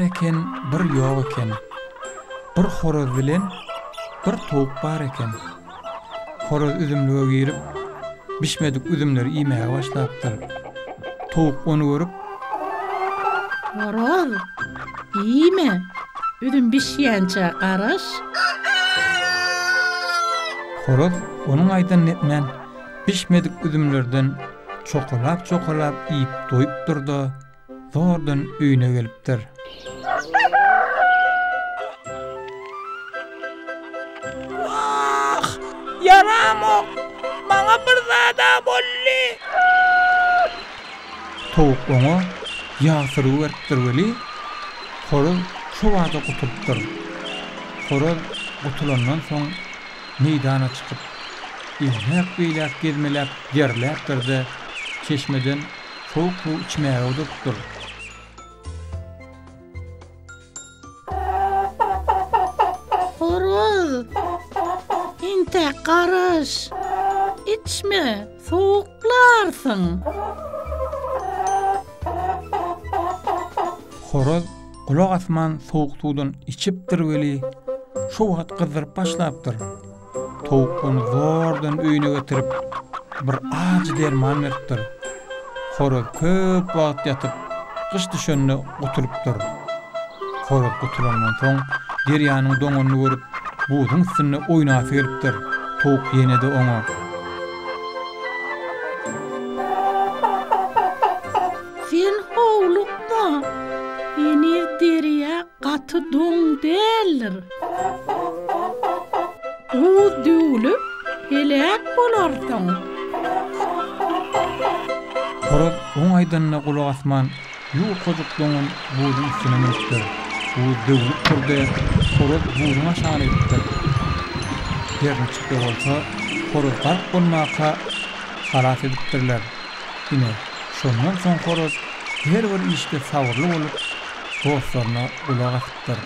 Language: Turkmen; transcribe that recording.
eken, bir ýok eken. Bir horaz bilen bir towuk bar eken. Horaz üzümlige girip, bişmedik üzümleri iýmäge başlapdyr. Towuk ony görüp. Horaz, iýme, üzüm bişýänçä garaş. Horaz onuň aýdanyny etmän, bişmedik üzümlerden çokalap-çokalap iýip doýupdyr-da, zordan öýüne gelipdir. Wah, ýaramok, maňa bir zad-a boldy. Towuk oňa ýag sürgi beripdir weli, horaz şo bada gutulypdyr. Horaz gutulandan soň meýdana çykyp, eýläk-beýläk gezmeläp derläpdir-de, çeşmeden sowuk suw içmäge durupdyr. Horaz, entäk garaş, içme, sowuklarsyň. Horaz gulak asman sowuk suwdan içipdir weli, şo wagt gyzdyryp başlapdyr. Towuk ony zordan öýüne getirip, bir ajy derman beripdir. Horaz köp wagt ýatyp, gyş düşende gutulypdyr. Horaz gutulandan soň, derýanyň doňanyny görüp, buzuň üstünde oýnasy gelipdir. Towuk ýene-de oňa. Sen howlukma, heniz derýa gaty doň däldir. Buz döwlüp, heläk bolarsyň. Horaz oň aýdanyna gulak asman, ýukajyk doňan buzuň üstüne münüpdir. Buz döwlüpdir-de, horaz buzuň aşagyna gidipdir. Her niçik-de bolsa, horaz gark bolmaka halas edipdirler. Ine, şondan soň horaz her bir işde sabyrly bolup, dostlaryna gulak asypdyr.